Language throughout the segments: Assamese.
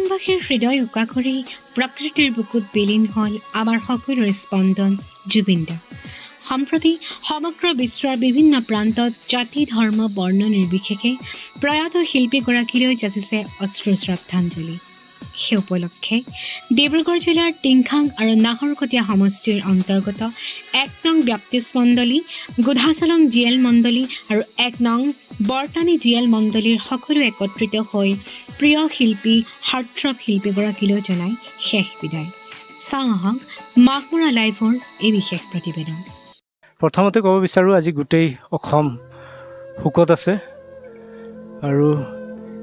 অসমবাসীৰ হৃদয় উকা কৰি প্ৰকৃতিৰ বুকুত বিলীন হ'ল আমাৰ সকলোৰে স্পন্দন জুবিন দা। সম্প্ৰতি সমগ্ৰ বিশ্বৰ বিভিন্ন প্ৰান্তত জাতি, ধৰ্ম, বৰ্ণ নিৰ্বিশেষে প্ৰয়াত শিল্পীগৰাকীলৈ যাচিছে অশ্ৰু শ্ৰদ্ধাঞ্জলি। সেই উপলক্ষে ডিব্ৰুগড় জিলাৰ টিংখাং আৰু নাহৰকটীয়া সমষ্টিৰ অন্তৰ্গত 1 নং ব্যাপ্তিছ মণ্ডলী, গোধাচলং জি এল মণ্ডলী আৰু 1 নং বৰটানী জি এল মণ্ডলীৰ সকলো একত্ৰিত হৈ প্ৰিয় শিল্পী, হাৰ্টথ্ৰব শিল্পীগৰাকীলৈ জনাই শেষ বিদায়। চাওঁ আহক মাঘমৰা লাইভৰ এই বিশেষ প্ৰতিবেদন। প্ৰথমতে ক'ব বিচাৰোঁ, আজি গোটেই অসম শোকত আছে আৰু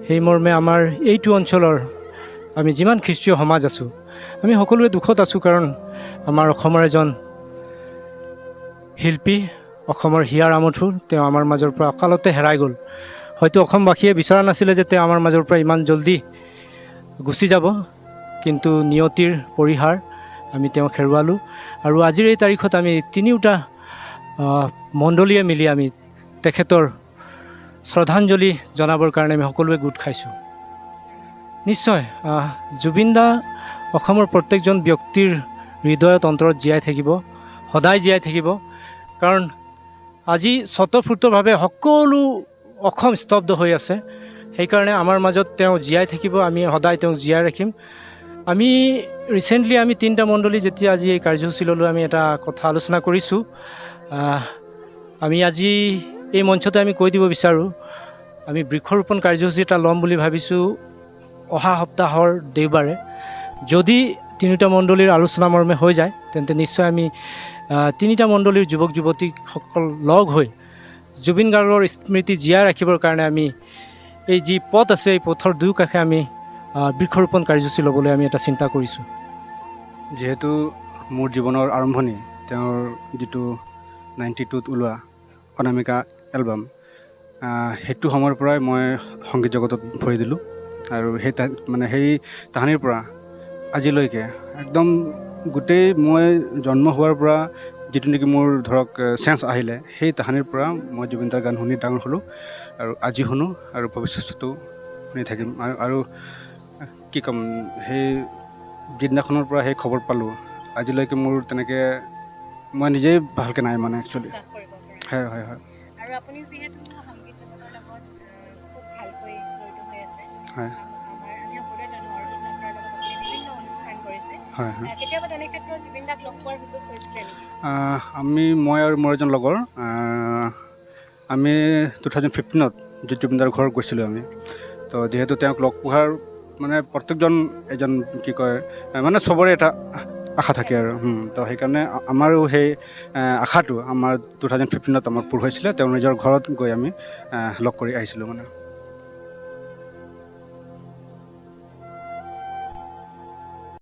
সেই মৰ্মে আমাৰ এইটো অঞ্চলৰ আমি যিমান খ্ৰীষ্টীয় সমাজ আছোঁ, আমি সকলোৱে দুখত আছোঁ। কাৰণ আমাৰ অসমৰ এজন শিল্পী, অসমৰ হিয়াৰ আমঠু, তেওঁ আমাৰ মাজৰ পৰা অকালতে হেৰাই গ'ল। হয়তো অসমবাসীয়ে বিচৰা নাছিলে যে তেওঁ আমাৰ মাজৰ পৰা ইমান জল্দি গুচি যাব, কিন্তু নিয়তিৰ পৰিহাৰ, আমি তেওঁক হেৰুৱালোঁ। আৰু আজিৰ এই তাৰিখত আমি তিনিওটা মণ্ডলীয়ে মিলি আমি তেখেতৰ শ্ৰদ্ধাঞ্জলি জনাবৰ কাৰণে আমি সকলোৱে গোট খাইছোঁ। নিশ্চয় জুবিন দা অসমৰ প্ৰত্যেকজন ব্যক্তিৰ হৃদয়ত, অন্তৰত জীয়াই থাকিব, সদায় জীয়াই থাকিব। কাৰণ আজি স্বতঃস্ফূৰ্তভাৱে সকলো অসম স্তব্ধ হৈ আছে। সেইকাৰণে আমাৰ মাজত তেওঁ জীয়াই থাকিব, আমি সদায় তেওঁক জীয়াই ৰাখিম। আমি ৰিচেণ্টলি আমি তিনিটা মণ্ডলী যেতিয়া আজি এই কাৰ্যসূচী ল'লোঁ, আমি এটা কথা আলোচনা কৰিছোঁ। আমি আজি এই মঞ্চতে আমি কৈ দিব বিচাৰোঁ, আমি বৃক্ষৰোপণ কাৰ্যসূচী এটা ল'ম বুলি ভাবিছোঁ অহা সপ্তাহৰ দেওবাৰে। যদি তিনিওটা মণ্ডলীৰ আলোচনা মৰ্মে হৈ যায়, তেন্তে নিশ্চয় আমি তিনিটা মণ্ডলীৰ যুৱক যুৱতীসকল লগ হৈ জুবিন গাৰ্গৰ স্মৃতি জীয়াই ৰাখিবৰ কাৰণে আমি এই যি পথ আছে, এই পথৰ দুয়োকাষে আমি বৃক্ষৰোপণ কাৰ্যসূচী ল'বলৈ আমি এটা চিন্তা কৰিছোঁ। যিহেতু মোৰ জীৱনৰ আৰম্ভণি তেওঁৰ যিটো 92ত ওলোৱা অনামিকা এলবাম, সেইটো সময়ৰ পৰাই মই সংগীত জগতত ভৰি দিলোঁ আৰু সেই মানে সেই তাহানিৰ পৰা আজিলৈকে একদম গোটেই মই জন্ম হোৱাৰ পৰা যিটো নেকি মোৰ ধৰক চেঞ্চ আহিলে, সেই তাহানিৰ পৰা মই জুবিনদাৰ গান শুনি ডাঙৰ হ'লোঁ আৰু আজি শুনো আৰু ভৱিষ্যতো শুনি থাকিম। আৰু কি ক'ম, সেই যিদিনাখনৰ পৰা সেই খবৰ পালোঁ, আজিলৈকে মোৰ তেনেকৈ মই নিজেই ভালকৈ নাই মানে একচুৱেলি। হয়। আৰু আপুনি যিহেতু সংগীত জগতৰ লগত খুব ভালকৈ জড়িত হৈ আছে, আমাৰ আমি সকলোৱে জানো, আৰু আপোনাৰ লগত আপুনি বিভিন্ন অনুষ্ঠান কৰিছে। হয়। কেতিয়াবা তেনে ক্ষেত্ৰত জুবিন দাক লগ পোৱাৰ সুযোগ হৈছিলে নেকি? আমি, মই আৰু মোৰ এজন লগৰ, আমি 2015ত জুবিনদাৰ ঘৰত গৈছিলোঁ আমি। তো যিহেতু তেওঁক লগ পোৱাৰ মানে প্ৰত্যেকজন এজন কি কয়, মানে চবৰে এটা আশা থাকে আৰু তো সেইকাৰণে আমাৰো সেই আশাটো আমাৰ 2015ত আমাৰ পূৰ হৈছিলে। তেওঁৰ নিজৰ ঘৰত গৈ আমি লগ কৰি আহিছিলোঁ মানে।